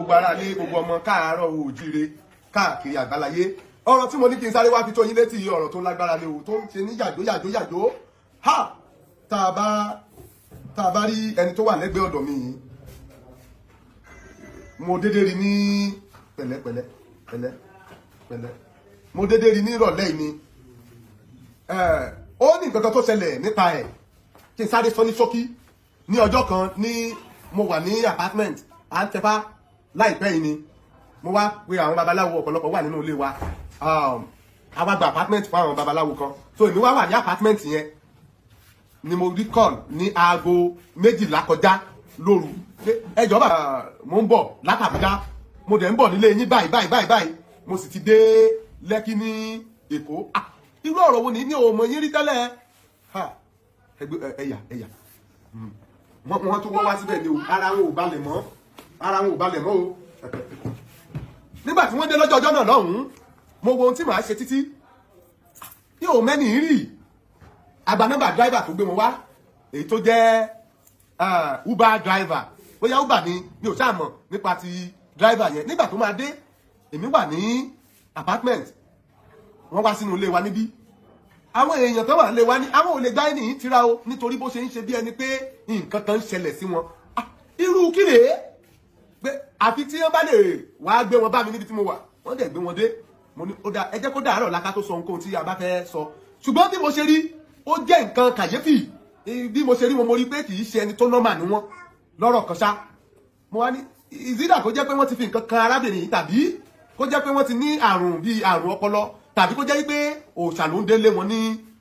Gbogbo ará ilé, gbogbo ọmọ káàárọ̀ oòjíire káàkiri àgbáláyé, ọ̀rọ̀ tí mo ní kí n sáré wá fi tó yín létí, ọ̀rọ̀ tó lágbára ni o, tó ń ṣe ní yàjó yàjó yàjó. Ha, tá a bá rí ẹni tó wà lẹ́gbẹ̀ẹ́ ọ̀dọ̀ mi yìí, mo dédé rí ní pẹ̀lẹ́pẹ̀lẹ́ pẹ̀lẹ́ pẹ̀lẹ́, mo dédé rí ní ìrọ̀lẹ́ yìí ni. Ó ní nǹkan kan tó ṣẹlẹ̀ nípa ẹ̀ kí n sáré sọ ní ṣókí. Ní ọjọ́ kan ní mo wà ní apartment, à ń tẹfá láìpẹ́ yìí ni mo wá pe àwọn babaláwo ọ̀pọ̀lọpọ̀ wà nínú ilé wa. A wá gba apartment fún àwọn babaláwo kan, so èmi wá wà ní apartment yẹn ni mo rí call ní aago 12 kọjá lóru pé ẹ jọ̀ọ́ bàbá, mo ń bọ̀ látàbújá, mo dẹ̀ ń bọ̀ nílé yín báyìí báyìí báyìí báyìí, mo sì ti dé Lẹ́kí ní Èkó. Ah, irú ọ̀rọ̀ wo ni ní òmò yín rí tẹ́lẹ̀? Ha, ẹgbẹ́ ẹ̀yà ẹ̀yà, wọ́n tún wọ́n wá síbẹ̀ ni o. Ara wọn ò balẹ̀ mọ́, ara wọn ò balẹ̀ mọ́ o. Nígbà tí wọ́n dé lọ́jọ́ ọjọ́ náà lọ́hùn-ún, mo wo ohun tí màá ṣe títí ní òun mẹ́ni rí àgbà nọ́mbà driver tó gbé wọn wá, èyí tó jẹ́ Uber driver, bóyá Uber ni, mi ò ṣáà mọ̀ nípa ti driver yẹn. Nígbà tó máa dé, èmi wà ní apartment, wọ́n wá sínú ilé wa níbí. Àwọn èèyàn tó wà nílé wa ní àwọn ò lè gbá ẹni yìí tira o, nítorí bó ṣe ń ṣe bí ẹni pé nǹkan kan ń ṣẹlẹ̀ sí wọn. Ah, irú kí rèé? Pé àfi tí wọ́n bá lè wá gbé wọn bá mi níbi tí mo wà. Wọ́n dẹ̀ gbé wọn dé. Mo ní ó dá, ẹ jẹ́ kó dàárọ̀ la ká tó sọ ohunkóhun tí a bá fẹ́ sọ. Ṣùgbọ́n bí mo ṣe rí, ó jẹ́ nǹkan kàyéfì. Bí mo ṣe rí wọn, mo rí pé kì í ṣe ẹni tó normal ni wọ́n. Lọ́rọ̀ kan ṣá, mo wá ní ìzídà kó jẹ́ pé wọ́n ti fi nǹkan kan arábìnrin yìí, tàbí kó jẹ́ pé wọ́n ti ní àrùn bíi àrùn ọpọlọ, tàbí kó jẹ́ wípé òòṣà ló ń délé wọn ní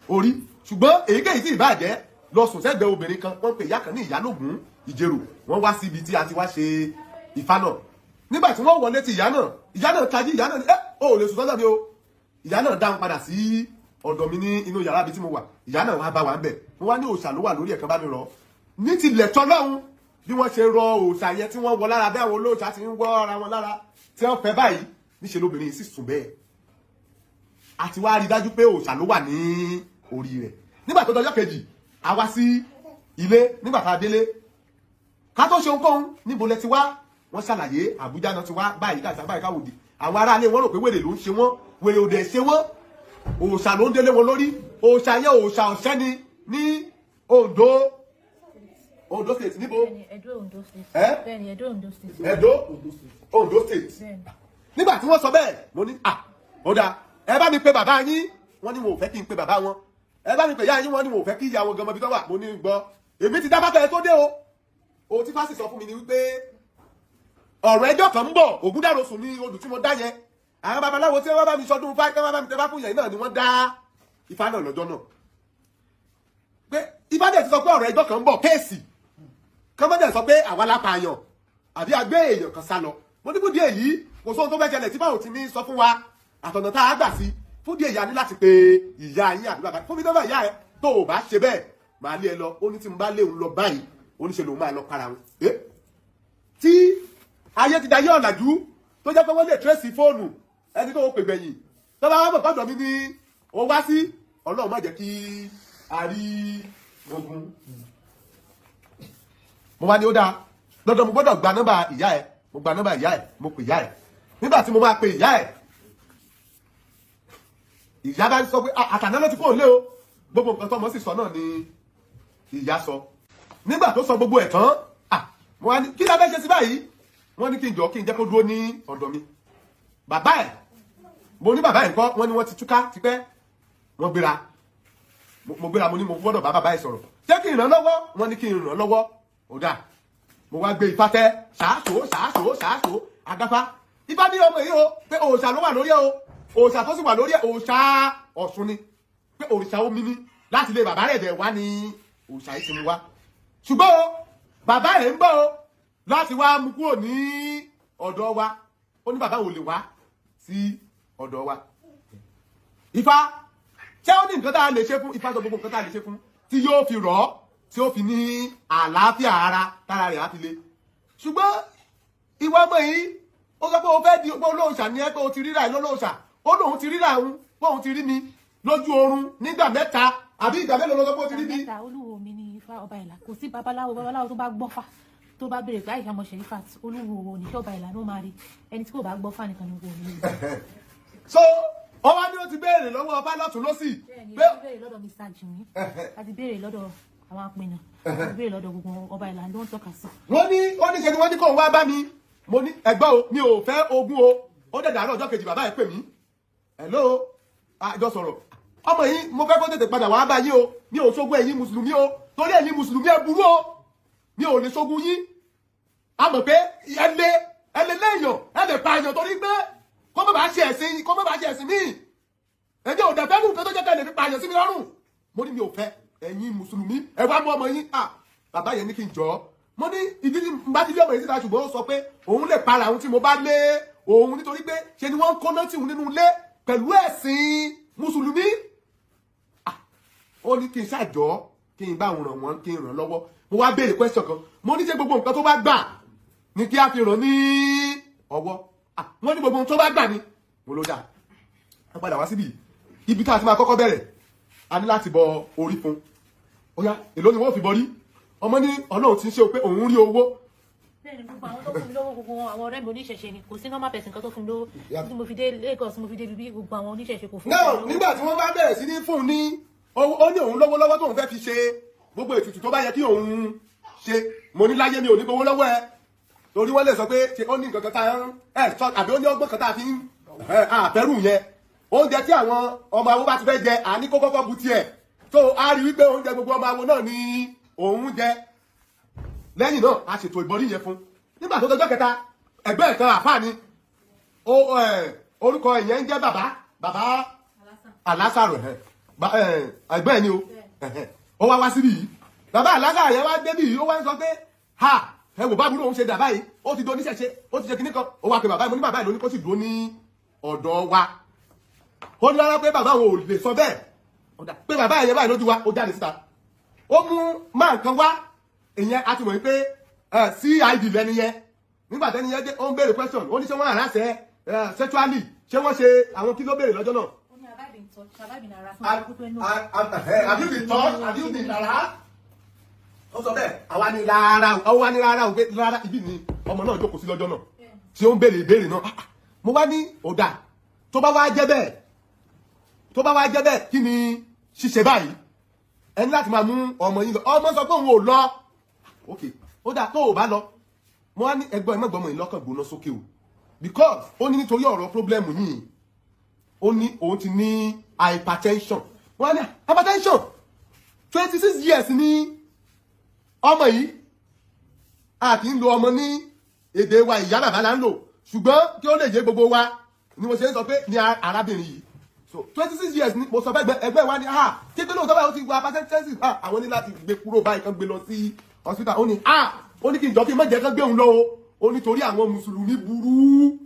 orí. Ṣùgbọ́n èyíkéyìí tí ìbá jẹ́, lọ sùn sẹ́gbẹ̀ẹ́ obìnrin kan, wọ́n pè ìyá kan ní Ìyálògún Ìjẹ̀rò. Wọ́n wá síbi tí a ti wá ṣe Ifá náà. Nígbà tí wọ́n wọlé ti ìyá náà, ìyá náà tají. Ìyá náà ní ẹ ò lè sùn sọ́dọ̀ mi o. Ìyá náà dáhùn padà sí ọ̀dọ̀ mi ní inú yàrá ibi tí mo wà. Ìyá náà wá bá wa ń bẹ̀. Mo wá ní òòṣà ló wà lórí ẹ̀kan, bá mi rọ̀ ní tilẹ̀ tọ́lọ́hún. Bí wọ́n ṣe rọ òòṣà yẹn tí wọ́n wọ lára, bí àwọn olóòṣà ti ń wọ́ ara wọn lára tí wọ́n fẹ́ báyìí, níṣẹ́ lóbìnrin yìí sì sùn bẹ́ẹ̀. Àti wá rí dájú pé òòṣà ló wà ní orí rẹ̀. Nígbà tó dọjọ́ kejì, a wá sí ilé. Nígbà tá a délé, ká tó ṣe ohunkóhun, níbo lẹ ti wá? Wọ́n ṣàlàyé, Àbújá náà ti wá báyìí, káàkiri báyìí káwòdì. Àwọn aráalé wọn rò pé wèrè ló ń ṣe wọ́n. Wèrè ò dẹ̀ ṣe wọ́n, òòṣà ló ń délé wọn lórí. Òòṣà yẹn, òòṣà ọ̀ṣẹ́ ni ní Oǹdó, Oǹdó State níbo? Bẹ́ẹ̀ni, Edo, Ondo State. Eh? Bẹ́ẹ̀ni, Edo, Ondo State. Ẹdó, Oǹdó State. Bẹ́ẹ̀ni. Nígbà tí wọ́n sọ bẹ́ẹ̀, mo ní à ó dáa, ẹ bá mi pe bàbá yín. Wọ́n ní wọn ò fẹ́ kí n pe bàbá wọn. Ẹ bá mi pe ìyá yín. Wọ́n ní wọn ò fẹ́ kí ìyá wọn gan mọ ibi tó wà. Mo ní gbọ́, èmi ti dábàá kẹ́ ẹ tó dé o. Ohun tí fásitì sọ fún mi ni wípé ọ̀rọ̀ ẹjọ́ kan ń bọ̀. Ògúndàrosùn ní odù tí mo dá yẹn. Àwọn babaláwo tí wọ́n bá mi sọdún fá, tí wọ́n bá mi tẹ́ bá fún yẹn náà ni wọ́n dá Ifá náà lọ́jọ́ náà, pé Ifá dẹ̀ ti sọ pé ọ̀rọ̀ ẹjọ́ kan ń bọ̀, case kọ́mọ́dẹ̀ sọ pé àwa la pààyàn àbí a gbé èèyàn kan sá lọ. Mo ní fúdìí èyí, kò sóhun tó fẹ́ ṣẹlẹ̀ tí báwo ti ní sọ fún wa àtọ̀nà tá a gbà sí. Fúdìí èyí, a ní láti pe ìyá yín àbí bàbá. Fún mi nọ́mbà ìyá ẹ. Tó o bá ṣe bẹ́ẹ̀, màá lé ẹ lọ. Ó ní tí mo bá lé òun lọ báyìí, ó ní ṣe lòun máa lọ para wọn. Tí ayé ti dayé ọ̀làjú tó jẹ́ pé wọ́n lè trace fóònù ẹni tó o pè gbẹ̀yìn, tó bá wà bọ̀ kọ́dọ̀ mi ní o wá sí. Ọlọ́run má jẹ́ kí a rí ogun. Mo wá ní ó dáa, dandan mo gbọ́dọ̀ gba nọ́mbà ìyá ẹ. Mo gba nọ́mbà ìyá ẹ, mo pè ìyá ẹ. Nígbà tí mo máa pe ìyá ẹ, ìyá bá sọ pé, "Ah, àtàná ló ti kúrò lé o." Gbogbo nǹkan tọmọ sì sọ náà ni ìyá sọ. Nígbà tó sọ gbogbo ẹ̀ tán, ah, mo wá ní kí la fẹ́ ṣe sí báyìí? Wọ́n ní kí n jọ, kí n jẹ́ kó dúró ní ọ̀dọ̀ mi. Bàbá ẹ̀, mo ní bàbá ẹ̀ ńkọ́? Wọ́n ní wọ́n ti túká tipẹ́, wọ́n gbéra. Mo gbéra, mo ní mo gbọ́dọ̀ bá bàbá ẹ̀ sọ̀rọ̀. Ṣé kí n ràn lọ́wọ́? Wọ́n ní kí n ràn lọ́wọ́. Ó dáa, mo wá gbé ifá tẹ́ ṣáàṣó ṣáàṣó ṣáàṣó agáfá. Ifá ní ọmọ yìí o, pé òòṣà ló wà lórí ẹ o. Òòṣà tó sì wà lórí ẹ, òòṣà Ọ̀ṣun ni, pé òòṣà omi ni. Láti ilé bàbá rẹ̀ dẹ̀ wá ní òòṣà yìí ti mú wá. Ṣùgbọ́n o, bàbá rẹ̀ ń bọ̀ o láti wá mú kúrò ní ọ̀dọ̀ wa. Ó ní bàbá ò lè wá sí ọ̀dọ̀ wa. Ifá, ṣé ó ní nǹkan tá a lè ṣe fún? Ifá sọ gbogbo nǹkan tá a lè ṣe fún tí yóò fi rọ̀ ọ́, tí ó fi ní àlàáfíà ara, tára rẹ̀ á fi le. Ṣùgbọ́n ìwọ ọmọ yìí, ó sọ pé o fẹ́ di pé olóòṣà ní ẹ, pé o ti ríra ẹ lólóòṣà. Ó lóun ti ríra òun, pé òun ti rí mi lójú oorun nígbà mẹ́ta, àbí ìgbà mélòó ló sọ pé o ti rí mi? Mẹ́ta. Olúwo mi ní Ifá ọba ìlà. Kò sí babaláwo, babaláwo tó bá gbọ́fà Tó bá béèrè pé Aisha ọmọ Sherifat, olúwo oníṣẹ́ ọba ìlànà, ó máa rí. Ẹni tí kò bá gbọ́ fáànì kan ní kò ní rí. So ó wá ní ó ti béèrè lọ́wọ́ ọba lọ́tún lọ́sì Bẹ́ẹ̀ni, pé a ti béèrè lọ́dọ̀ Mr. Jimmy, a ti béèrè lọ́dọ̀ àwọn apẹ̀nà, a ti béèrè lọ́dọ̀ gbogbo ọba ìlànà ló ń tọ́ka sí. Wọ́n ní ó ní ṣe ni wọ́n ní kó wá bá mi. Mo ní ẹgbọ́n o, mi ò fẹ́ ogún o. Ó dẹ̀ dàárọ̀ ọjọ́ kejì, bàbá ẹ̀ pè mí. Hello, àjọ sọ̀rọ̀. Ọmọ yìí, mo fẹ́ kó tètè padà wá bá yín o. Mi ò ṣógun ẹ̀yin mùsùlùmí o, torí ẹ̀yin mùsùlùmí ẹ burú o. Mi ò lè ṣógun yín. A mọ̀ pé ẹ lè léèyàn, ẹ lè pa èèyàn torí pé kó má bàa ṣe ẹ̀sìn, kó má bàa ṣe ẹ̀sìn míì. Ẹ̀jẹ̀ ò dẹ̀ fẹ́ nù nǹkan tó jẹ́ ká lè fi pààyàn sí mi lọ́rùn. Mo ní mi ò fẹ́ ẹ̀yin mùsùlùmí. Ẹ wá mú ọmọ yín. À bàbá yẹn ní kí n jọ ọ́. Mo ní ìdí tí n bá ti lé ọmọ yìí síta, ṣùgbọ́n ó sọ pé òun lè para òun tí mo bá lé òun, nítorí pé ṣe ni wọ́n ń kóná tì òun nínú ilé pẹ̀lú ẹ̀sìn mùsùlùmí. Ó ní kí n ṣàjọ, kí n bá òun ràn wọ́n, kí n ràn lọ́wọ́. Mo wá béèrè question kan. Mo ní ṣe gbogbo nǹkan tó bá gbà ní kí á fi ràn ní ọwọ́? Wọ́n ní gbogbo ohun tó bá gbà ní. Mo ló dáa. A padà wá síbi ibi tá a ti máa kọ́kọ́ bẹ̀rẹ̀. A ní láti bọ orí fún. Ó yá, èló ni wọ́n fi bọrí? Ọmọ ní Ọlọ́run ti ń ṣe o, pé òun rí owó. Bẹ́ẹ̀ni, gbogbo àwọn tó fún mi lówó, gbogbo wọn, àwọn ọ̀rẹ́ mi oníṣẹ̀ṣe ni. Kò sí normal person kan tó fún mi lówó tí mo fi dé Lagos, mo fi dé ibi. Gbogbo àwọn oníṣẹ̀ṣe kò fún mi Náà lówó. nígbà tí wọ́n bá bẹ̀rẹ̀ sí ní fún un ní owó, ó ní òun lówó lọ́wọ́ tóun fẹ́ fi ṣe gbogbo ètùtù tó bá yẹ kí òun ṣe. Mo ní láyé, mi ò ní gbowó lọ́wọ́ ẹ, torí wọ́n lè sọ pé ṣe ó ní nǹkan kan tá ń ẹ sọ, àbí ó ní ọgbọ́n kan tá a fi ń ẹ àfẹ́rù yẹn. Oúnjẹ tí àwọn ọmọ awo bá ti fẹ́ jẹ, àní kó kọ́kọ́ bu tiẹ̀ tó a rí wípé oúnjẹ gbogbo ọmọ awo náà ni òun jẹ. Lẹ́yìn náà, a ṣètò ìbọrí yẹn fún. Nígbà tó dọjọ́ kẹta, ẹgbẹ́ ẹ̀kan àfáà ni ó ẹ, orúkọ ìyẹn ń jẹ́ bàbá Alásàrò ẹ̀ ẹgbẹ́ ẹ̀ ni o. Ẹ̀hẹ̀. Ó wá wá síbí yìí. Bàbá Alásàrò yẹn wá débí yìí, ó wá ń sọ pé ha, ẹ wò báwo lóun ṣe dà báyìí, ó ti di oníṣẹ̀ṣe, ó ti ṣe kíní kan. Ó wá pe bàbá yìí. Mo ní bàbá yìí ló ní kó sì dúró ní ọ̀dọ̀ wa. Ó ní rárá, pé bàbá òun ò lè sọ bẹ́ẹ̀. Ó dà, pé bàbá yẹn báyìí lójú wa. Ó jáde síta, ó mú máa nǹkan wá. Ìyẹn a ti mọ̀ pé CID lẹ́ni yẹn. Nígbà tẹ́ni yẹn dé, ó ń béèrè question. Ó ní ṣé wọ́n harass ẹ sexually? Ṣé wọ́n ṣe àwọn kí ló béèrè lọ́jọ́ náà? Ó ní have I been touched? Have I been harassed? Have you been touched? Have you been harassed? Ó sọ bẹ́ẹ̀. Àwa ní rárá o. Àwa ní rárá o, pé rárá. Ibi ni ọmọ náà jókòó sí lọ́jọ́ náà tí ó ń béèrè ìbéèrè náà. Ah, ah. Mo wá ní ọ̀dà, tó bá wá jẹ́ bẹ́ẹ̀, tó bá wá jẹ́ bẹ́ẹ̀, kí ni ṣíṣe báyìí? Ẹ ní láti máa mú ọmọ yín lọ. Ọmọ sọ pé òun ò lọ. Ok, ó dáa, tó o bá lọ. Mo wá ní ẹgbọ́n, ẹ má gbọ́mọ yìí lọ́kàn gbóná sókè o, because ó ní nítorí ọ̀rọ̀ problem yìí, ó ní òun ti ní hypertension. Wọ́n á ní hypertension, 26 years ní ọmọ yìí. A kì í lo ọmọ ní èdè wa, ìyá bàbá la ń lò, ṣùgbọ́n kí ó lè yé gbogbo wa ni mo ṣe ń sọ pé ní arábìnrin yìí. So 26 years ni mo sọ fẹ́ ẹgbẹ́ wa ní, ah, kékeré lóòótọ́ báyìí, ó ti gba hypertension. Ah, àwọn ní láti gbé kúrò báyìí, kan gbé lọ sí hospital. Ó ní, ah, ó ní kí n jọ kí n má jẹ́ kán gbé òun lọ o. Ó ní torí àwọn mùsùlùmí burú.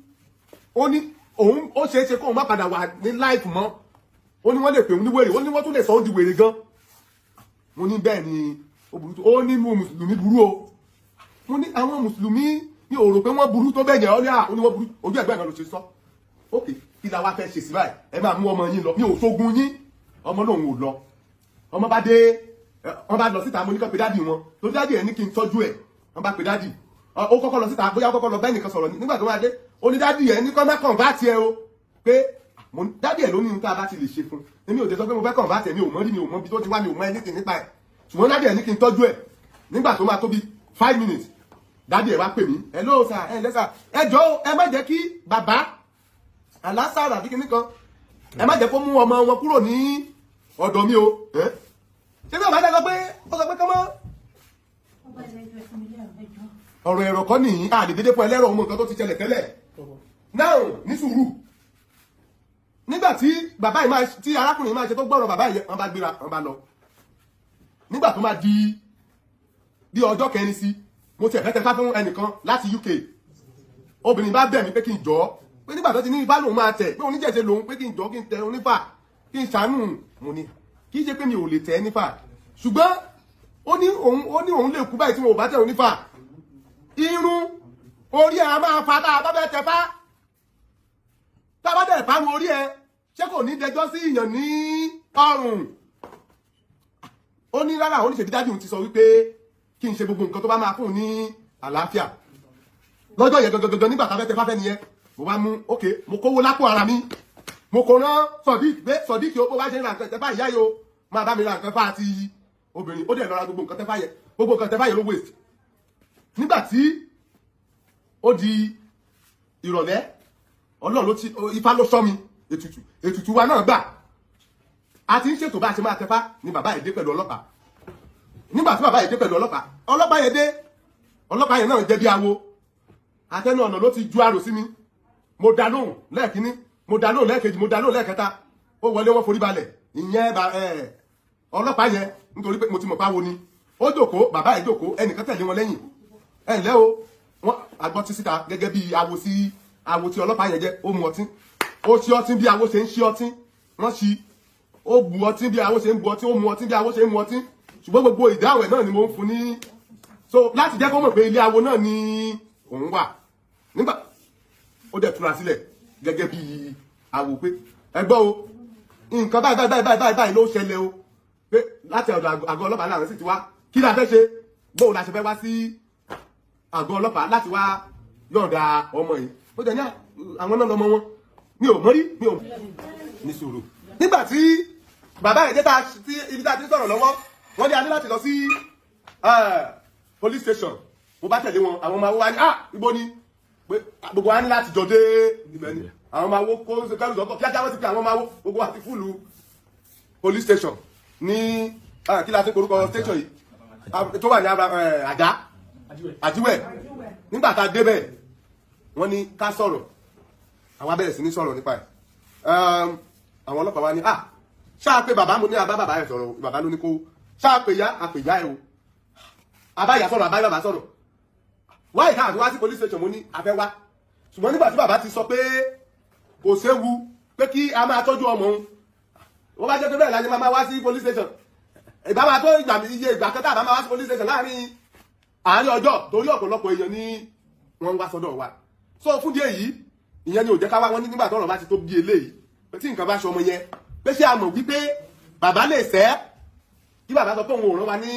Ó ní òun ó ṣeé ṣe kóun má padà wà ní life mọ́. Ó ní wọ́n lè pè òun ní wèrè. Ó ní wọ́n tún lè sọ ó di wèrè gan. Mo ní bẹ́ẹ̀ ni, ó burú tó. Ó ní mú mùsùlùmí burú o. Mo ní àwọn mùsùlùmí ní ò rò pé wọ́n burú tó bẹ́ẹ̀ yẹn. Ó ní à, ó ní wọ́n burú. Ojú ẹ̀gbẹ́ kan ló ṣe sọ. Ok, kí la wá fẹ́ ṣe sí báyìí? Ẹ máa mú ọmọ yín lọ, mi ò sógun yín. Ọmọ lòun ò lọ. Ọmọ bá dé, wọ́n bá lọ síta. Mo ní kàn pé daddy wọn tó daddy ẹ̀ ní kí n tọ́jú ẹ̀. Wọ́n bá pe daddy. Ó kọ́kọ́ lọ síta, bóyá ó kọ́kọ́ lọ bá ẹnìkan sọ̀rọ̀ ní. Nígbà tó wá dé, ó ní daddy ẹ̀ ní kọ́ má convert ẹ o, pé mo ní daddy ẹ̀ ló ní nǹkan a bá ti lè ṣe fún èmi. Ò tẹ́ sọ pé mo fẹ́ convert ẹ̀. Mi ò mọ̀ rí, mi ò mọ̀ bí tó ti wá, mi ò mọ̀ anything nípa ẹ̀, ṣùgbọ́n daddy ẹ̀ ní kí n tọ́jú ẹ̀. Nígbà tó máa tó bí 5 minutes, daddy ẹ̀ wá pè mí. Hello sir, ẹ ǹlẹ́ sir, ẹ jọ̀ọ́, ẹ má jẹ́ kí bàbá Alásàrà àbí kíní kan, ẹ má jẹ́ kó mú ọmọ wọn kúrò ní ọ̀dọ̀ mi o. Ẹ́ ṣé bí bàbá dá sọ pé ó sọ pé kọ́mọ́ Ọba ilẹ̀ ẹjọ́, ẹ fún mi lẹ́rọ ẹjọ́. Ọ̀rọ̀ ẹ̀rọ kọ́ nìyí. A lè dédé fún ẹlẹ́rọ ọmọ nǹkan tó ti ṣẹlẹ̀ tẹ́lẹ̀ náà. Ní sùúrù. Nígbà tí bàbá yìí máa, tí arákùnrin máa ṣe tó gbọ́rọ̀ bàbá yìí, wọ́n bá gbéra, wọ́n bá lọ. Nígbà tó máa di bí ọjọ́ kẹrin sí, mo ti ẹ̀fẹ́ tẹfá fún ẹnìkan láti UK. Obìnrin bá bẹ̀ mí pé kí n jọ́, pé nígbà tó ti ní ifá lòun máa tẹ̀, pé oníjẹ̀ṣe lòun, pé kí n jọ́, kí n tẹ onífà, kí n ṣàánú. Mo ní kì í ṣe pé mi ò lè tẹ̀ nífà, ṣùgbọ́n ó ní òun lè kú báyìí tí wọn ò bá tẹ̀ onífà. Irun orí ẹ̀ a máa fa tá a bá fẹ́ tẹfá. Tá a bá dẹ̀ fáwọn orí ẹ̀, ṣé kò ní dẹjọ́ sí ìyàn ní ọrùn? Ó ní rárá. Ó ní ṣèbí daddy òun ti sọ wípé kí n ṣe gbogbo nǹkan tó bá máa fún un ní Àlàáfíà lọ́jọ́ yẹn gangan nígbà tá a fẹ́ tẹ fáfẹ́ nìyẹn. Mo wá mú, ok, mo kówó lápò ara mi, mo kò rán Sodiq pé, "Sodiq o, bó bá ṣe ń ra nǹkan tẹ́fà ìyá yìí o, máa bá mi ra nǹkan fá àti obìnrin." Ó dẹ̀ lọ ra gbogbo nǹkan tẹ́fà yẹn. Gbogbo nǹkan tẹ́fà yẹn ló waste. Nígbà tí ó di ìrọ̀lẹ́, Ọlọ́run ló ti, Ifá ló sọ mi. Ètùtù wa náà gbà. A ti ń ṣètò bá a ṣe máa tẹfá ni bàbá yẹn dé pẹ̀lú ọlọ́pàá. Nígbà tí bàbá yẹn dé pẹ̀lú ọlọ́pàá, ọlọ́pàá yẹn dé, ọlọ́pàá yẹn náà jẹ́ bí awo. Àtẹnu ọ̀nà ló ti ju àrò sí mi. Mo dá lóhùn lẹ́ẹ̀kínní, mo dá lóhùn lẹ́ẹ̀kejì, mo dá lóhùn lẹ́ẹ̀kẹta. Ó wọlé, wọ́n forí balẹ̀. Ìyẹn ọlọ́pàá yẹn, nítorí pé mo ti mọ̀ páwo ni, ó jókòó, bàbá yẹn jókòó, ẹnìkan tẹ̀lé wọn lẹ́yìn. Ẹ ǹlẹ́ o, wọ́n agbọ́tí síta gẹ́gẹ́ bí awo sí awo tí ọlọ́pàá yẹn jẹ́. Ó mu ọtí, ó ṣí ọtí bí awo ṣe ń ṣí ọtí. Wọ́n ṣí, ó bu ọtí bí awo ṣe ń bu ọtí, ó mu ọtí bí awo ṣe ń mu ọtí. Ṣùgbọ́n gbogbo ìdáhùn ẹ̀ náà ni mo ń fún ní, so láti jẹ́ kó mọ̀ pé ilé awo náà ni òun wà. Nígbà ó dẹ̀ túra sílẹ̀ gẹ́gẹ́ bí awo pé, "Ẹ gbọ́ o, nǹkan báyìí báyìí báyìí báyìí báyìí ló ṣẹlẹ̀ o, pé láti ọ̀dọ̀ àgọ́ ọlọ́pàá làwọn sì ti wá. Kí la fẹ́ ṣe? Bóun la ṣe fẹ́ wá sí àgọ́ ọlọ́pàá láti wá yọ̀ǹda ọmọ yìí?" Ó jẹ́ ní àwọn náà lọ́mọ wọn, mi ò mọ́rí, mi ò ní sùúrù. Nígbà tí bàbá yẹn dé, tá tí ibi tá a ti ń sọ̀rọ̀ lọ́wọ́, wọ́n ní a ní láti lọ sí police station. Mo bá tẹ̀lé wọn. Àwọn ọmọ awo wa ní, "Ah, ibo ni?" Pé gbogbo wa ní láti jọ dé ibẹ̀ ni. Àwọn ọmọ awo kó kẹrù sọ́kọ̀ kíákíá. Wọ́n ti pe àwọn ọmọ awo, gbogbo wa ti full police station ní kí la ti korúkọ station yìí tó wà ní Àjà Àjíwẹ̀. Nígbà tá a débẹ̀, wọ́n ní ká sọ̀rọ̀. Àwọn abẹ́rẹ́ sí ní sọ̀rọ̀ nípa ẹ̀. Àwọn ọlọ́pàá wa ní, "Ah, ṣáà pé bàbá." Mo ní àbá bàbá ẹ̀ sọ̀rọ̀, bàbá ló ní kó ṣáà pé ya àpè ya ẹ̀ o. Àbá ìyá sọ̀rọ̀, àbá bàbá sọ̀rọ̀. Wáyé káàkiri wá sí police station? Mo ní àfẹ́ wá, ṣùgbọ́n nígbà tí bàbá ti sọ pé kò séwu, pé kí a máa tọ́jú ọmọ òun, wọ́n bá jẹ́ pé bẹ́ẹ̀ láti máa wá sí police station, ìbá máa tó ìgbà iye ìgbà kẹta àbá máa wá sí police station láàrin àárín ọjọ́, torí ọ̀pọ̀lọpọ̀ èèyàn ní wọ́n ń wá sọ́dọ̀ wa. So fún díẹ̀ yìí, ìyẹn ni ò jẹ́ ká wá. Wọn ní nígbà tọ́rọ̀ bá ti tó bí eléyìí, pé tí nǹkan bá ṣe ọmọ yẹn, pé ṣé a mọ̀ wípé bàbá lè sẹ́ kí bàbá sọ pé òun ò rán wa ní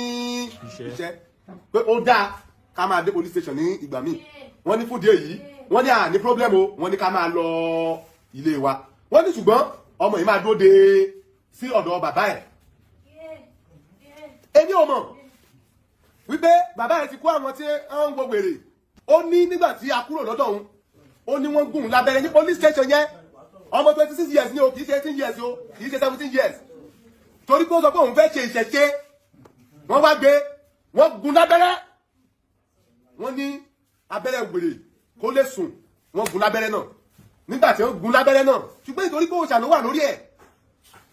iṣẹ́, pé ó dáa ká máa dé police station ní ìgbà míì. Wọ́n ní fún díẹ̀ yìí, wọ́n ní à ní problem o. Wọ́n ní ká máa lọ ilé wa. Wọ́n ní ṣùgbọ́n ọmọ yìí máa dúró de sí ọ̀dọ̀ bàbá ẹ̀. Èmi ò mọ̀ wípé bàbá ẹ̀ ti kó àwọn tí wọ́n ń wo wèrè. Ó ní nígbà tí a kúrò lọ́dọ̀ òun, ó ní wọ́n gún un lábẹ́rẹ́ ní police station yẹn. Ọmọ 26 years ni o, kì í ṣe 18 years o, kì í ṣe 17 years. Torí pé ó sọ pé òun fẹ́ ṣe ìṣẹ̀ṣe, wọ́n wá gbé, wọ́n gún lábẹ́rẹ́. Wọ́n ní abẹ́rẹ́ wèrè kó lè sùn. Wọ́n gún lábẹ́rẹ́ náà. Nígbà tí wọ́n gún lábẹ́rẹ́ náà, ṣùgbọ́n nítorí pé òòṣà ló wà lórí ẹ̀,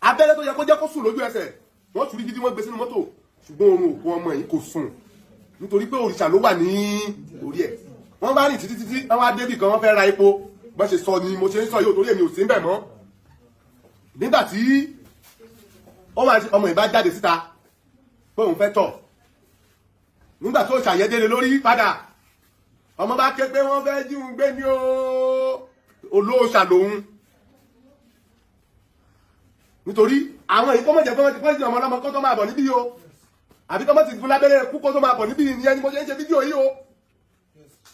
abẹ́rẹ́ tó yẹ kó jẹ́ kó sùn lójú ẹsẹ̀, wọ́n tún rí gidi, wọ́n gbé sínú mọ́tò, ṣùgbọ́n oorun òkú ọmọ yìí kò sùn, nítorí pé òrìṣà ló wà ní orí ẹ̀. Wọ́n bá rìn títí títí, wọ́n wá débì kan, wọ́n fẹ́ ra epo. Bọ́n ṣe sọ ni mo ṣe ń sọ yóò, torí èmi ò sí ń bẹ̀ mọ́. Nígbà tí ó máa ṣe, ọmọ yìí bá jáde síta pé òun fẹ́ tọ̀. Nígbà tó ṣàyẹ́dẹ́lẹ̀ lórí padà, ọmọ bá ké pé wọ́n fẹ́ jí òun gbé ní o, olóòṣà lòun, nítorí àwọn èyí kó mọ̀ jẹ́ pé wọ́n ti pọ́n ọmọ ọlọ́mọ kó tó máa bọ̀ níbí o, àbí kó mọ̀ ti fún lábẹ́rẹ́ kú kó tó máa bọ̀ níbí. Ìyẹn ni mo ṣe ń ṣe fídíò yìí o.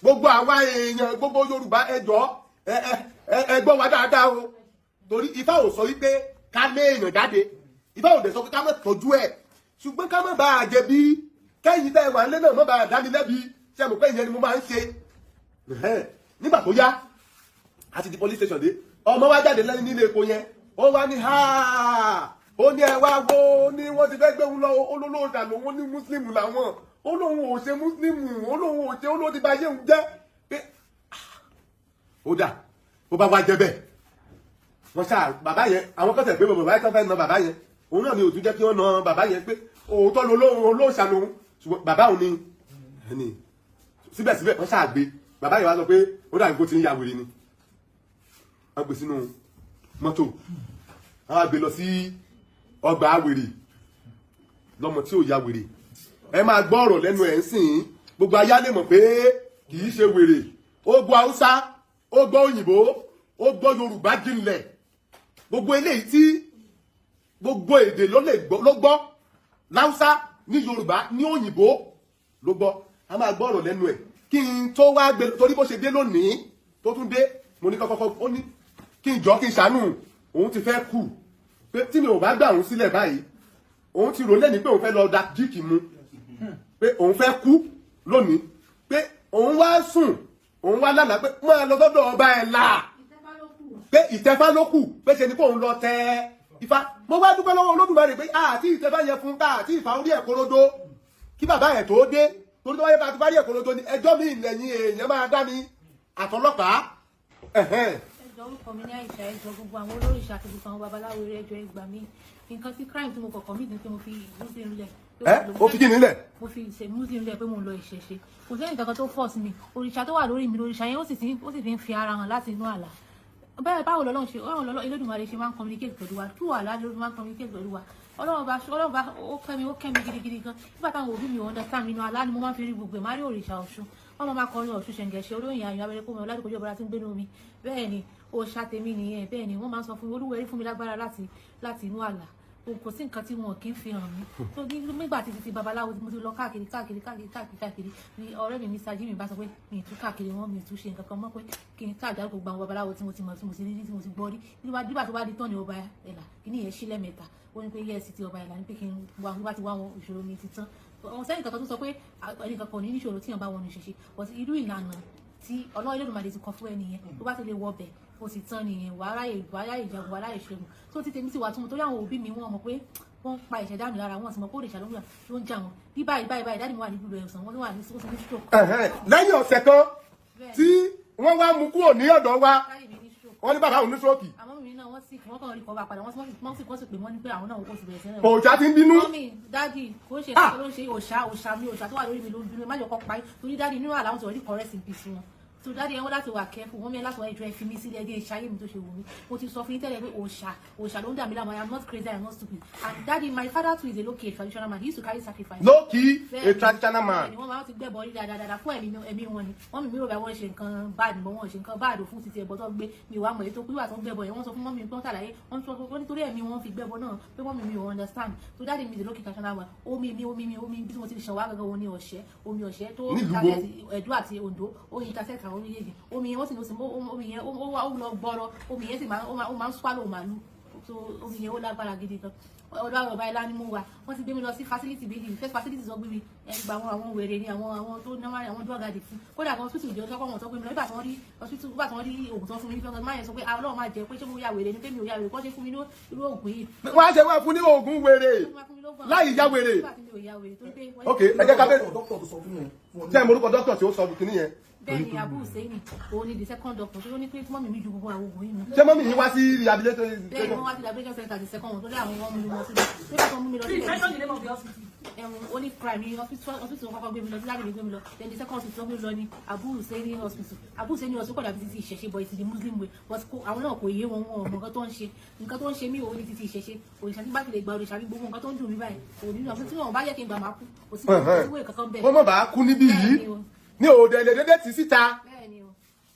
Gbogbo àwa èèyàn, gbogbo Yorùbá, ẹ jọ̀ọ́, ẹ gbọ́ wa dáadáa o, torí Ifá ò sọ wípé ká lé èèyàn jáde. Ifá ò dẹ̀ sọ pé ká má tọ́jú ẹ̀, ṣùgbọ́n ká má bàa jẹ̀bi, kẹ́yìn tẹ́ ẹ wà nílé náà má bàa dá mi lẹ́bi. Ṣé mo pé ìyẹn ni mo máa ń ṣe? Nígbà tó yá, àti di police station dé, ọmọ wa jáde lẹ́yìn nílé epo yẹn. Ó wá ní ha, ó ní ẹ wá wo, ní wọ́n ti fẹ́ gbé òun lọ. Olólóòdà lòun, ní Muslim làwọn. Ó lóun ò ṣe Muslim, ó lóun ò ṣe, ó lóun ti bà ayé òun jẹ́, pé ó dà bó bá wá jẹ́ bẹ́ẹ̀. Wọ́n ṣáà bàbá yẹn, àwọn kọ́sẹ̀ pé bàbá yẹn kan fẹ́ na bàbá yẹn, òun náà ni òtún jẹ́ kí wọ́n na bàbá yẹn, pé òótọ́ ló lóun olóòṣà lòun, ṣùgbọ́n bàbá òun ni ẹni. Síbẹ̀síbẹ̀, wọ́n ṣáà gbé bàbá yẹn, wá sọ pé ó dàbí kó ti ń ya wèrè ni. Wọ́n gbé sínú mọ́tò, wọ́n á gbé lọ sí ọgbà wèrè. Lọ́mọ tí ò ya wèrè, ẹ máa gbọ́ ọ̀rọ̀ lẹ́nu ẹ̀ ń sìn, gbogbo ayá lè mọ̀ pé kì í ṣe wèrè. Ó gbọ́ Haúsá, ó gbọ́ òyìnbó, ó gbọ́ Yorùbá jinlẹ̀. Gbogbo eléyìí tí gbogbo èdè ló lè gbọ́ ló gbọ́, láwùsá ní, Yorùbá ní, òyìnbó ló gbọ́. A máa gbọ́ ọ̀rọ̀ lẹ́nu ẹ̀. Kí n tó wá gbé, torí bó ṣe dé lónìí tó tún dé, mo ní kọ́kọ́, ó ní kí n jọ, kí n ṣàánú, òun ti fẹ́ kú, pé tí mi ò bá gbà òun sílẹ̀ báyìí, òun ti rò lẹ́ni pé òun fẹ́ lọ da jíìkì mu, pé òun fẹ́ kú lónìí, pé òun wá sùn, òun wá lálàá pé máa lọ sọ́dọ̀ ọba ẹ̀ là, pé ìtẹ́fá ló kù, pé ṣe ni kóun lọ tẹ Ifá. Mo wá dúpẹ́ lọ́wọ́ Olódùmarè pé àti ìtẹ́fá yẹn fún ká àti ìfà orí ẹ̀ korodo kí bàbá ẹ̀ tó dé, torí tó wáyé bá ti bá rí ẹ̀ korodo ni ẹjọ́ mi lẹ́yìn èèyàn máa dá mi àtọlọ́pàá ẹ̀hẹ́n. Ẹjọ́, orúkọ mi ní Àìṣà. Ẹjọ́, gbogbo àwọn olóríṣà àti gbogbo àwọn babaláwo eré, ẹjọ́, ẹ gbà mí. Nǹkan tí crime tí mo kọ̀kọ́ mí ni pé mo fi Muslim lẹ̀. Ẹ ó fi kí nílẹ̀? Mo fi ṣe Muslim lẹ̀ pé mo ń lọ ìṣẹ̀ṣe. Kò sẹ́ni kankan tó force mi. Òrìṣà tó wà lórí mi, òrìṣà yẹn ó sì ti ń fi ara hàn láti inú àlá bẹ́ẹ̀. Báwo lọ́lọ́run ṣe, báwo lọ́lọ́run Elédùmarè ṣe máa ń communicate pẹ̀lú wa? Tú àlá ló máa ń communicate pẹ̀lú wa. Ọlọ́run bá ó kẹ́ mi gidigidi gan. Nígbà táwọn òbí mi ò understand mi, inú àlá ni mo máa ń fi rí gbogbo ẹ̀. Máa rí òrìṣà Ọ̀ṣun, wọ́n máa kọrin Ọ̀ṣun ṣẹ̀ǹgẹ̀ṣẹ̀, olóyìn ayọ̀ abẹ́rẹ́ kó mi ọ̀làdúkọ̀jú ọ̀bọ̀ra tí ń gbénú mi. Bẹ́ẹ̀ ni òòṣà tèmi nìyẹn. Bẹ́ẹ̀ ni wọ́n máa ń sọ fún mi, Olúwẹ̀rí fún mi lágbára láti inú àlá. Kò sí nǹkan tí wọn kì í fi hàn mí tó ní nígbà tí títí babaláwo tí mo ti lọ káàkiri káàkiri káàkiri káàkiri káàkiri ni ọ̀rẹ́ mi Mr. Jimmy bá sọ pé mi ì tún káàkiri wọn, mi ì tún ṣe nǹkan kan mọ́, pé kí n káàdì gbogbo àwọn babaláwo tí mo ti mọ̀, tí mo ti rí, tí mo ti gbọ́ rí. Nígbà tó bá di tán ní ọba ẹ̀là kí ni ìyẹn sílẹ̀ mẹ́ta, ó ní pé yẹ́ẹ̀sì ti ọba ẹ̀là ní pé kí n wá bá ti wá wọn, ìṣòro mi ti tán. Ọ̀hún sẹ́yìn kankan tó sọ pé ẹnì kankan ò ní níṣòro tí yàn bá wọn ní ṣẹṣẹ, but irú ìlànà tí Ọlọ́run Elédùmarè ti kọ fún ẹni yẹn, tó bá ti lè wọ bẹ̀, ó sì tán nìyẹn. Wàá ráyè, wàá ráyè jagun, wàá ráyè ṣẹ́gun. Tó ti tèmi sì wà tún mo, torí àwọn òbí mi, wọ́n mọ̀ pé wọ́n ń pa ìṣẹ̀dá mi lára, wọ́n sì mọ̀ pé òrìṣà ló ń jà wọ́n bí báyìí báyìí báyìí. Daddy mi wà ní ibùdó ẹ̀sán, wọ́n wà ní ó ti ní stroke. Ẹ̀hẹ́n. Lẹ́yìn ọ̀sẹ̀ kan tí wọ́n wá mú kúrò ní ọ̀dọ̀ wa, Daddy mi ní stroke. Wọ́n ní bàbá òun ní stroke. Àmọ́ mi náà wọ́n sì, wọ́n kàn rí kọ́ bá padà, wọ́n sì pè wọ́n ní pé àwọn náà ó sì bẹ̀rẹ̀ sí náà. Òòṣà ti ń bínú. Mummy, daddy, kò ṣe nǹkan ló ń ṣe òòṣà. Òòṣà mi, òòṣà tó wà lórí mi ló ń bínú. Ẹ má jẹ́ kó pa yín, torí daddy nínú àlá wọn sọ̀rọ̀ ní correct in peace wọn. So daddy, ẹ wọ́n láti wà careful. Wọ́n mi láti wá. Ẹjọ́, ẹ fi mí sílẹ̀, ẹjẹ́ ìṣayé mi tó ṣe wù mí. Mo ti sọ fún yín tẹ́lẹ̀ pé òòṣà ló ń dà mí láàmú. I am not crazy, I am not stupid. And daddy, my father too is a low-key traditional man. He used to carry sacrifice. Low key a traditional man. Bẹ́ẹ̀ni, wọ́n máa ń ti gbẹ́bọ rí dáadáa fún ẹ̀mí wọn ni. Wọ́n mi rò bá wọ́n ṣe nǹkan bad mọ́, wọ́n ṣe nǹkan bad fún títí ẹ̀bọ tó gbé mi wá mọ̀. Èyí tó kú wà tó gbẹ́bọ yẹn, wọ́n sọ fún mummy pé wọ́n ṣàlàyé, wọ́n sọ fún nítorí ẹ̀mí wọn fi gbẹ́bọ náà, pé mummy mi ò understand. So daddy mi is a low-key traditional man. Omi bí mo ti ṣàn wá gangan, òun ni ọ̀ṣẹ́, omi ọ̀ṣẹ́ tó Nílùú wo? Ẹ̀dó àti Oǹdó, ó intersect àwọn méjèèjì. Omi yẹn, wọ́n sì ní omi yẹn ó wá, ó lọ gbọ́rọ̀. Omi yẹn sì máa ó máa ń swallow màálù. So omi yẹn ó lágbára gidi gan. Ọ̀dọ̀ àwọn ọba ilá ni mo wà. Wọ́n ti gbé mi lọ sí facility méjì. First facility tó gbé mi, ẹgbà àwọn wèrè ni, àwọn tó náwó, àwọn drug addict. Kódà gan hospital ìjọ sọ́kọ̀ wọn tó gbé mi lọ, nígbà tí wọ́n rí hospital, nígbà tí wọ́n rí oògùn tó fún mi ní fẹ́ràn máa yẹn, sọ pé Ọlọ́run máa jẹ́ pé ṣé mo ya wèrè ni, pé mi ò ya wèrè kọ́ ṣe fún mi ní irú oògùn yìí. Wọ́n á ṣe wá fún ní oògùn wèrè láì ya wèrè. Nígbà tí mi ò ya wèrè torí pé wọ́n- Ok, ẹ jẹ́ ká bẹ̀rẹ̀. Dókítà tó sọ fún yẹn fún ọ ní- Ṣé ẹ mọ orúkọ dókítà tí ó sọ kìíní yẹn? Bẹ́ẹ̀ ni, Abu Hussein, òun ni the second doctor tó ní pé mummy mi ju gbogbo àwọn oògùn yìí nù. Ṣé mummy yín wá sí rehabilitation? Bẹ́ẹ̀ ni, wọ́n wá sí rehabilitation center, the second one, tó dé àwọn wọn mú mi lọ síbẹ̀ nígbà tó mú mi lọ Please síbẹ̀. mention the name of the hospital. Ẹ̀wọ̀n Olive Prime ní hospital wọn kọ́kọ́ gbé mi lọ sí, láti gbé mi lọ. Then the second hospital tó gbé mi lọ ní Abu Hussein Hospital. Abu Hussein Hospital kọ̀ dàbí títí ìṣẹ̀ṣe, but it's the Muslim way, but àwọn náà kò yé wọn, wọn ò mọ nǹkan tó ń ṣe. Nǹkan tó ń ṣe mí, òun ní títí ìṣẹ̀ṣe. Òrìṣà tí bá ti lè gba òrìṣà mi, gbogbo nǹkan tó ń dùn mí báyìí, òun nínú àfi tí wọn bá yẹ kí n gbà máa kú. Kò sí ìwé kankan bẹ́ẹ̀. Wọ́n mọ̀ bá kú níbí yìí Bẹ́ẹ̀ ni o. ní òde lè dédé tì síta. Bẹ́ẹ̀ ni o,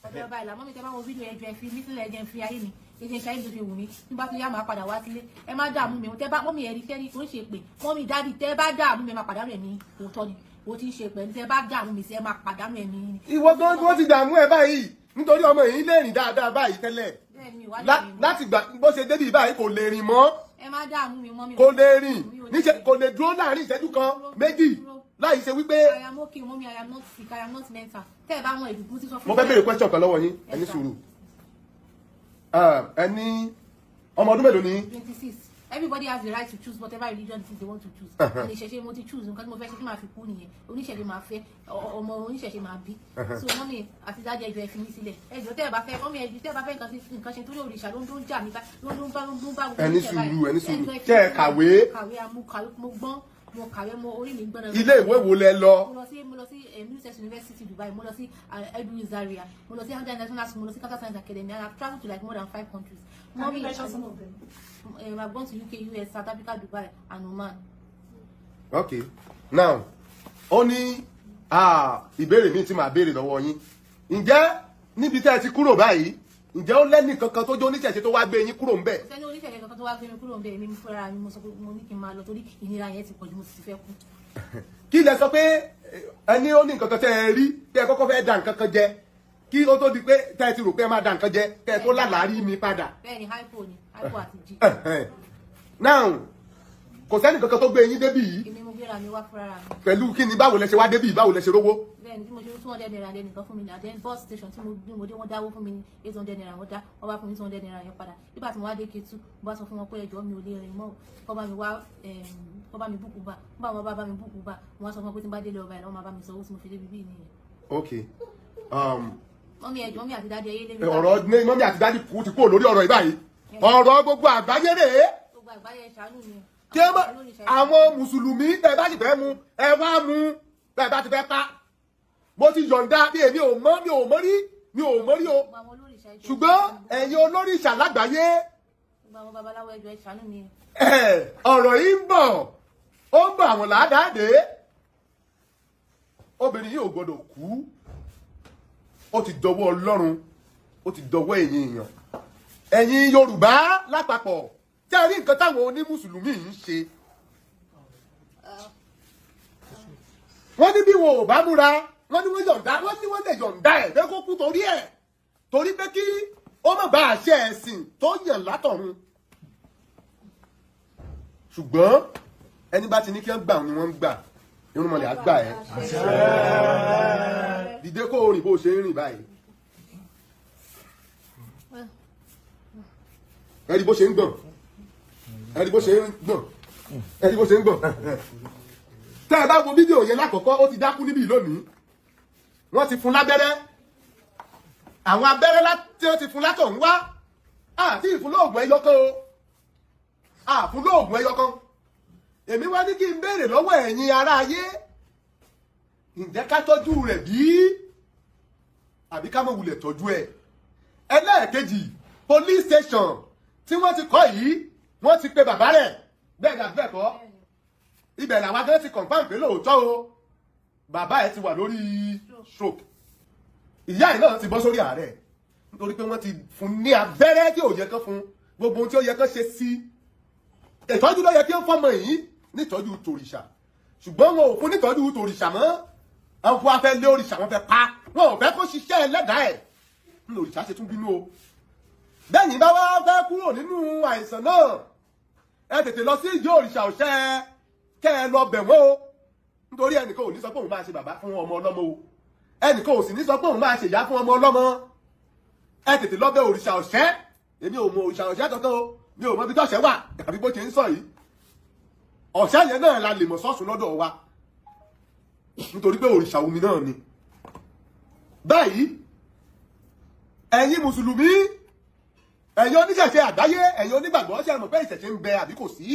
ọ̀dọ̀ ọba ìlà. Mummy, tẹ́ bá wo fídíò, ẹjọ́, ẹ fi mí sílẹ̀, ẹ jẹ́ n fi ayé mi, ẹ jẹ́ n ṣe ayé mi tó ṣe wù mí. Tí bá ti yá, máa padà wá sílé. Ẹ má dààmú mi o. Tẹ́ bá mummy, ẹ̀rí tẹ́rí tó ń ṣe pé mummy, daddy, tẹ́ bá dààmú mi, ẹ máa pàdánù ẹ̀mí. Òótọ́ ni o ti ń ṣe pẹ̀lú. Tẹ́ bá dààmú mi sí, ẹ máa pàdánù ẹ̀mí ni. Ìwọ gan wọ́n ti dààmú ẹ báyìí nítorí ọmọ yìí lè rìn dáadáa báyìí tẹ́lẹ̀. Bẹ́ẹ̀ ni, mi ò wá lè rìn mọ́. Láti gbà bó ṣe débì báyìí, kò lè rìn mọ́. Ẹ má dààmú mi, mummy. Kò lè rìn Mi ò lè níṣẹ́, rìn. kò lè dúró láàrin ìṣẹ́jú kan méjì láì ṣe wípé. I am okay, mummy. I am not sick, I am not mental. Tẹ́ ẹ bá mọ ìdùnkún tí sọ fún Mo fẹ́ béèrè question kan lọ́wọ́ yín. Ẹ ní Yes, sir. sùúrù. Ẹ ní ọmọ ọdún mélòó ni? 26. Everybody has the right to choose whatever religion it is they want to choose. And ìṣẹ̀ṣe mo ti choose. Nǹkan tí mo fẹ́ ṣe tí màá fi kú nìyẹn. Oníṣẹ̀ṣe máa fẹ́ ọmọ, oníṣẹ̀ṣe máa bí. So mummy àti daddy, ẹjọ́, ẹ fi mí sílẹ̀. Ẹjọ́, tẹ́ ẹ bá fẹ́ mummy, ẹjọ́, tẹ́ ẹ bá fẹ́ nǹkan sí nǹkan ṣe, torí òrìṣà ló ń jà mí bá, ló ń bá gbogbo Ẹ ní oníṣẹ́ báyìí. sùúrù, ẹ ní sùúrù. Ẹjọ́, ẹ fi Ṣé ẹ mí sílẹ̀. kàwé? Kàwé, amú kàwé, mo gbọ́n, mo kàwé, mo orí mi gbọ́n. Ilé ìwé wo lẹ lọ? Mo lọ sí Middlesex University Dubai, mo lọ sí Edu Zaria, mo lọ sí Hamdan International School, mo lọ sí Qatar Science Academy, and I've travelled to like more than five countries. Can you Mummy, mention some of them? I've gone to UK, US, South Africa, Dubai and Oman. Ok, now ó ní ìbéèrè mi tí màá béèrè lọ́wọ́ yín. Ǹjẹ́ níbi tẹ́ ẹ ti kúrò báyìí, ǹjẹ́ ó lẹ́nì kankan tó jẹ́ oníṣẹ̀ṣe tó wá gbé yín kúrò ńbẹ̀? Kò sẹ́ni oníṣẹ̀ṣe kankan tó wá gbé mi kúrò ńbẹ̀. Èmi fúnra mi, mo sọ pé mo ní kí n máa lọ torí ìnira yẹn ti pọ̀jù, mo sì ti fẹ́ kú. Kí lẹ sọ pé Ẹni ó ní nǹkan kan tẹ́ ẹ rí, tẹ́ ẹ kọ́kọ́ fẹ́ da nǹkan kan jẹ, kí ó tó di pé tẹ́ ẹ ti rò pé ẹ máa da nǹkan jẹ, kẹ́ ẹ tó lálàárí mi padà. Bẹ́ẹ̀ ni, hypo ni, hypo àti G. Now, kò sẹ́ni kankan tó gbé yín débì yìí? Èmi mo gbéra mi wá fúnra mi. Pẹ̀lú kí ni? Báwo lẹ ṣe wá débì yìí? Báwo lẹ ṣe rówó? Bẹ́ẹ̀ ni, tí mo ṣe ₦200 lẹ́nìkan fún mi ní àdé bus station tí mo bí mo dé, wọ́n dáwó fún mi ní ₦800. Wọ́n dá, wọ́n bá fún mi ₦200 yẹn padà. Nígbà tí mo wá dé Kétu, mo bá sọ fún wọn pé ẹjọ́, mi ò lè rìn mọ́, kọ́ bá mi wá, kọ́ bá mi book Uber. Nígbà wọn bá mi book Uber, mo wá sọ fún wọn pé tí n bá délé ọba ẹ̀ lọ́wọ́, máa bá mi sọ owó tí mo fi débi bí nìyẹn. Ok. Mummy, ẹjọ́, mummy àti daddy, ẹyẹ lé mi. Ọ̀rọ̀ ní mummy àti daddy kú ti kúrò lórí ọ̀rọ̀ yìí báyìí. Ọ̀rọ̀ gbogbo àgbáyé rèé. Gbogbo àgbáyé, ẹ ṣàánú mi. Kí ẹ má àwọn mùsùlùmí, tẹ́ bá sì fẹ́ mu, ẹ wá mu. Bẹ́ẹ̀ bá ti fẹ́ pa, mo ti yọ̀ǹda bí èmi ò mọ̀, mi ò mọ̀ rí, mi ò mọ̀ rí o. Gbogbo àwọn olórìṣà, ẹjọ́. Ṣùgbọ́n ẹ̀yin olórìṣà lágbàáyé, Gbogbo àwọn babaláwo, ẹjọ́, ẹ ṣàánú mi. Ẹ̀, ọ̀rọ̀ yìí ń bọ̀, ó ń bọ̀ àwọn làádáàdé. Obìnrin yìí ò gbọdọ̀ kú. Ó ti dọwọ́ Ọlọ́run, ó ti dọwọ́ ẹ̀yin èèyàn, ẹ̀yin Yorùbá lápapọ̀. Tí a rí nǹkan táwọn onímùsùlùmí yìí ń ṣe, wọ́n ní bí wọn ò bá múra, wọ́n ní wọ́n yọ̀ǹda, wọ́n ní wọ́n lè yọ̀ǹda ẹ̀ pé kó kú torí ẹ̀, torí pé kí ó má bàa ṣe ẹ̀sìn tó yàn látọ̀run. Ṣùgbọ́n ẹni bá ti ní kí wọ́n gbà ni wọ́n ń gbà. Irúnmọlẹ̀ á gbà ẹ́. Dìde kó o rìn bó o ṣe ń rìn báyìí. Ẹ rí bó ṣe ń gbọ̀n, ẹ rí bó ṣe ń gbọ̀n, ẹ rí bó ṣe ń gbọ̀n. Tẹ́ ẹ bá wo fídíò yẹn lákọ̀ọ́kọ́, ó ti dákú níbí lónìí. Wọ́n ti fún lábẹ́rẹ́, àwọn abẹ́rẹ́ tí ó ti fún látọ̀ ń wá àti ìfúnlóògùn ẹyọ kan o, àfúnlóògùn ẹyọ kan. Èmi wá ní kí n béèrè lọ́wọ́ ẹ̀yin ará ayé, ǹjẹ́ ká tọ́jú rẹ̀ bí, àbí ká má wulẹ̀ tọ́jú ẹ̀? Ẹlẹ́ẹ̀kejì, police station tí wọ́n ti kọ́ yìí, wọ́n ti pe bàbá rẹ̀. Bẹ́ẹ̀ ni àbí bẹ́ẹ̀ kọ́? Ibẹ̀ làwọn akẹ́kọ̀ọ́ ti confirm pé lóòótọ́ o, bàbá ẹ̀ ti wà lórí stroke, ìyá ẹ̀ náà ti bọ́ sórí àárẹ̀, nítorí pé wọ́n ti fún ní abẹ́rẹ́ tí ò yẹ kán fún. Gbogbo ohun tí ó yẹ kán ṣe sí ìtọ́jú ló yẹ kí ó fọmọ yìí nítọ́jú tòrìṣà, ṣùgbọ́n wọn ò fún nítọ́jú tòrìṣà mọ́. Àwọn fún wa fẹ́ lé òrìṣà, wọn fẹ́ pa, wọn ò fẹ́ kó ṣiṣẹ́ ẹlẹ́dàá ẹ̀ ń lòrìṣà ṣe tún bínú o. Bẹ́ẹ̀ni, bá wá fẹ́ kúrò nínú àìsàn náà, ẹ tètè lọ sí ìjọ òrìṣà òṣẹ́, kẹ́ ẹ lọ bẹ̀ wọ́n o, nítorí ẹnìkan ò ní sọ pé òun máa ṣe bàbá fún ọmọ ọlọ́mọ o, ẹnìkan ò sì ní sọ pé òun máa ṣe ìyá fún ọmọ ọlọ́mọ. Ẹ tètè lọ bẹ̀ òrìṣà òṣẹ́. Èmi ò mọ òrìṣà òṣẹ́ kankan o, mi ò mọ ibi tọ́ṣẹ́ wà àbí bó ṣe ń sọ yìí. Ọ̀ṣẹ́ yẹn náà la lè mọ̀ sọ́ọ̀sùn lọ́dọ̀ wa, nítorí pé òrìṣà omi náà ni. Báyìí, ẹ̀yin mùsùlùmí, ẹ̀yin oníṣẹ̀ṣe àgbáyé, ẹ̀yin onígbàgbọ́, ṣe mọ̀ pé ìṣẹ̀ṣe ń bẹ àbí kò sí?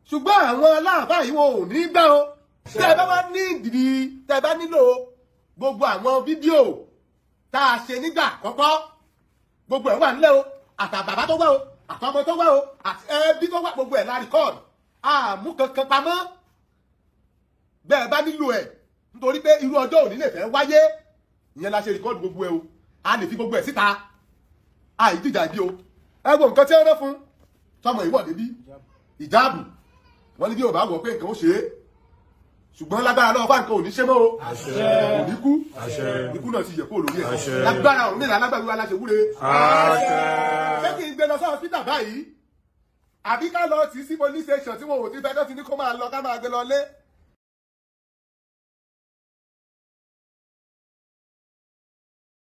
Ṣùgbọ́n àwọn aláàfáà yìí, wọn ò ní gbà o. Tẹ́ ẹ bá wá ní ìdìrí, tẹ́ ẹ bá nílò gbogbo àwọn fídíò tá a ṣe nígbà àkọ́kọ́, gbogbo ẹ̀ wà nílẹ̀ o, àtàbàbà tó wà o, àtọmọ tó wà o, àti ẹbí tó wà, gbogbo ẹ̀ la record, àmú kankan pamọ́. Bẹ́ẹ̀ bá nílò ẹ̀, nítorí pé irú ọjọ́ òní lè fẹ́ wáyé, ìyẹn la ṣe record gbogbo ẹ̀ o. A lè fi gbogbo ẹ̀ síta, àìdíjà bí o. Ẹ wo nǹkan tí wọ́n rán fún tọmọ ìwọ́de bí ìjáàbù. Wọ́n ní bí ò bá wọ̀ pé nǹkan ó ṣe é, ṣùgbọ́n lágbára lọ́wọ́ bá nǹkan ò ní ṣe mọ́ o, kò ní kú. Ikú náà ti yẹ kó lórí ẹ̀. Lágbára òun nílà, lágbára wíwá láṣẹ wúre. Ṣé kí n gbé lọ sí hospital báyìí, àbí ká lọ tì í sí police station tí wọn ò ti fẹ́ kó ti ní kó máa lọ, ká máa gbé lọ lé?